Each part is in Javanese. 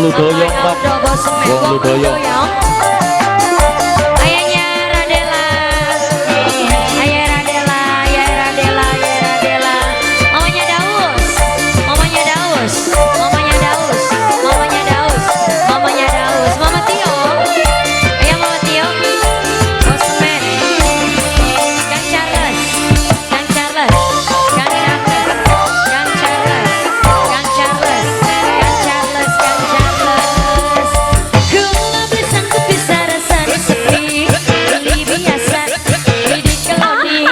Ludoyong, Pak. Wong Ludoyong. Ayahnya Radela. Ayah Radela, ayah Radela, ayah Radela. Mamanya Daus. Mamanya Daus. Mamanya Daus. Mamanya Daus. Mamanya Daus. Mama Tio. Ayah Mama Tio. Bosman. Kang Charles. Kang Charles. Kang Charles. Kang Charles. Kang Charles. Kang Charles. Kang Charles. Kula beli sanggup bisa rasane sepi. Beli biasa. Beli kelodi.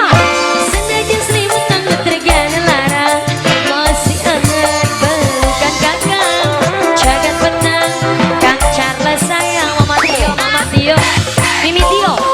Senajan selimut tanggut regane larang. Masih anget pelukan kakang. Jagat petang. Kang Charles sayang. Mama Tio. Mama Tio. Mimi Tio.